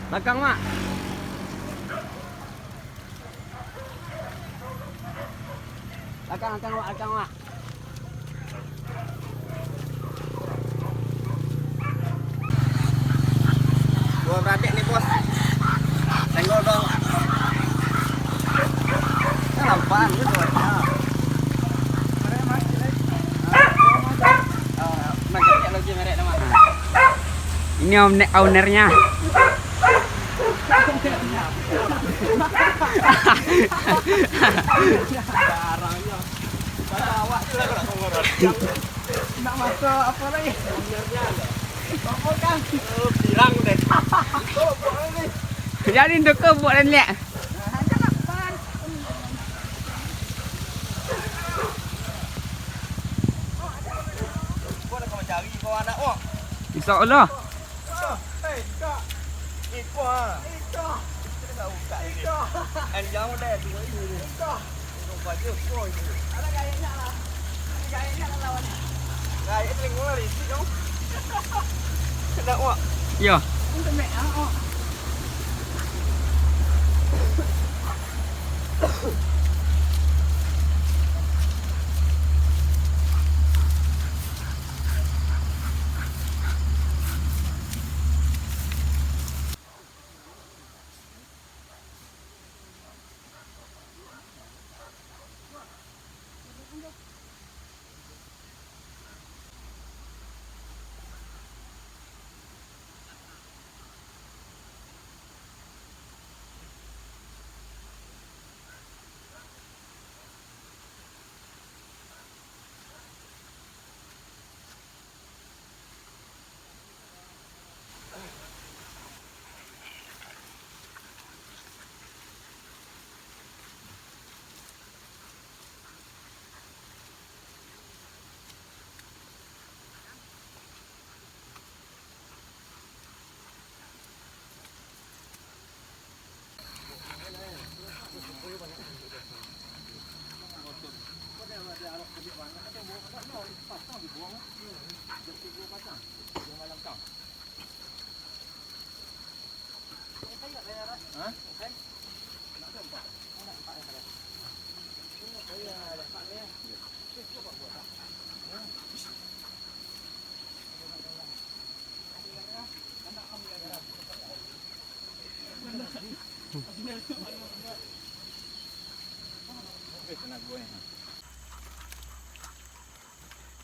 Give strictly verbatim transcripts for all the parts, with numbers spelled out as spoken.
Lakang, Mak. Lakang, lakang, Mak, lakang, Mak. Dua beradik ni, Bos. Senggol dong. Nah, lampaan gitu. Nah. Ah, nah, kecil lagi merek nama. Ini owner-, ownernya. Barangnya. Pada awak tu lah kalau nak ngomong. Nak masuk apa lagi? Apa kan? Oh, pirang deh. Jadi untuk kau buat dan lihat. Insya Allah. Iyo.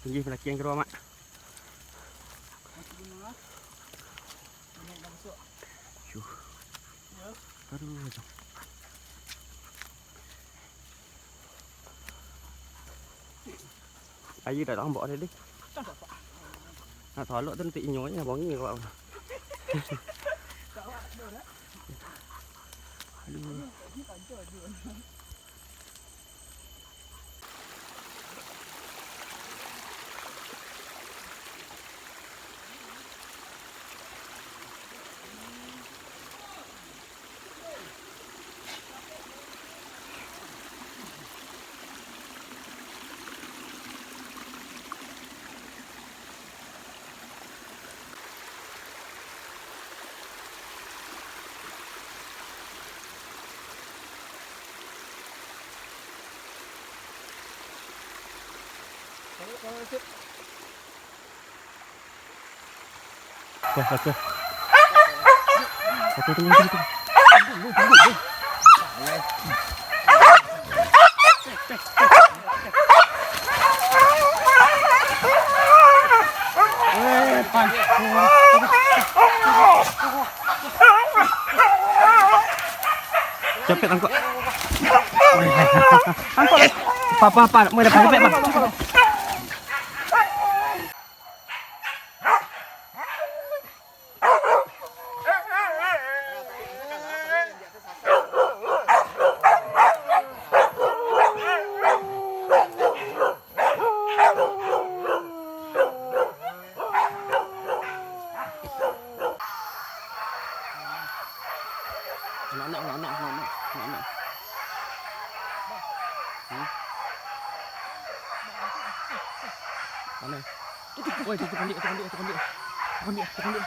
Tinggi pendakian kedua, Mak. Syuh. Aduh, aduh. Aia dak tambak tadi. Nak talok tu nanti inyo aja bongi kau. Aduh. Oke, oke. Oke, tunggu, tunggu, tunggu. Capek angkot. Angkot. Apa, apa, apa? Mau dapat capek, apa? Anak-anak, anak-anak, anak-anak, anak-anak. Hmm? Mana? Woi, itu, itu kambing, itu kambing, itu kambing. Itu kambing, itu kambing.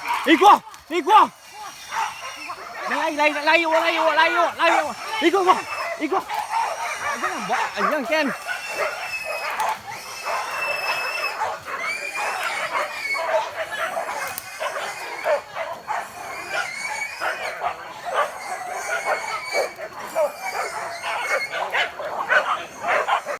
Iko, iko. Lai, lai, lai, lai, lai, lai. Iko, iko, iko. Jangan buat, jangan, Ken.